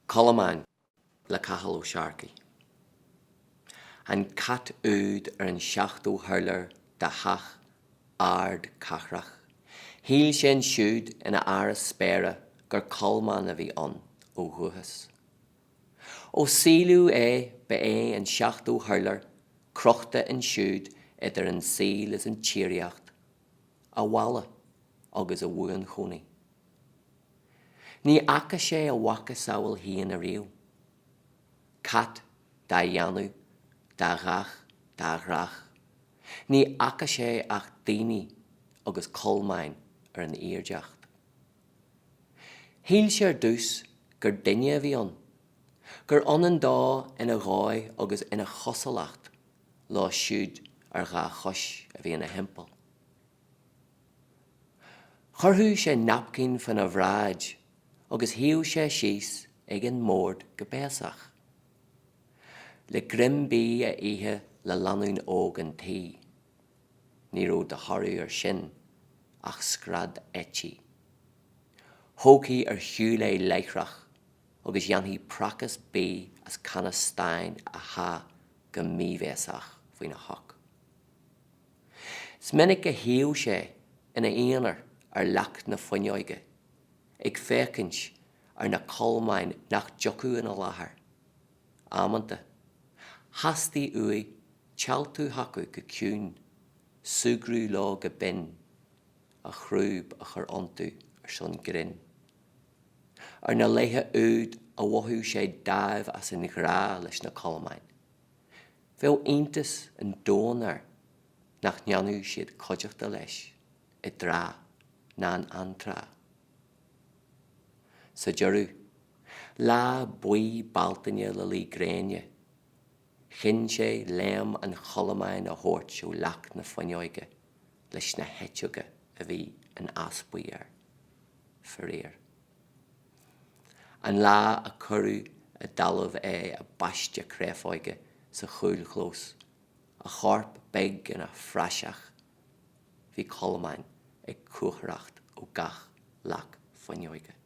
Colmáin le Cathal Ó Searcaigh. An cat úd ar an seachtú hurlár de theach ard cathrach, shíl sé ansiúd ina áras spéire gur colmán a bhí ann ó dhúchas. Ó saolaíodh é ba é an seachtú hurlár crochta ansiúd idir an saol is an tsíoraíocht a bhaile agus a bhuanchónaí. Ní fhaca sé a mhacasamhail féin ariamh. Cat dá dhéanamh, dá dhath, dá dhreach. Ní fhaca sé ach daoine agus colmáin ar an aoirdeacht. Shíl sé ar dtús gur duine a bhí ann, gur ionann dó ina dhóigh agus ina chosúlacht leo siúd ar dhá chois a bhí ina thimpeall. Chuirfeadh sé naipcín faoina bhráid agus shuíodh sé síos ag an mbord go béasach, le greim bídh a ithe le lánúin óg an tí. Ní raibh de thoradh air sin ach scread eití. Thógfaí ar shiúl é láithreach agus dhéanfaí pracas bídh as canna stáin a shá go míbhéasach faoina shoc. Is minic a shuíodh sé ina aonar ar leac na fuinneoige, ag féachaint ar na colmáin nach dtiocfadh ina láthair. Amanta, theastaigh uaidh téaltú chucu go ciúin, súgradh leo go binn, a chrúb a chur iontu ar son grinn. Ar na laetha úd a mhothaíodh sé dáimh as an ghrá leis na colmáin. Bheadh iontas an domhain air nach ndéanfadh siad cuideachta leis i dtráth ná in antráth. Sa deireadh, lá buí Bealtaine le luí gréine, chinn sé léim an cholmáin a thabhairt ó leac na fuinneoige leis na heiteoga a bhí in easbaidh air. Faraor. An lá a cuireadh i dtalamh é i bpaiste créafóige sa chúlchlós, a chorp beag ina phraiseach, bhí colmáin ag cuachaireacht ó gach leac fuinneoige.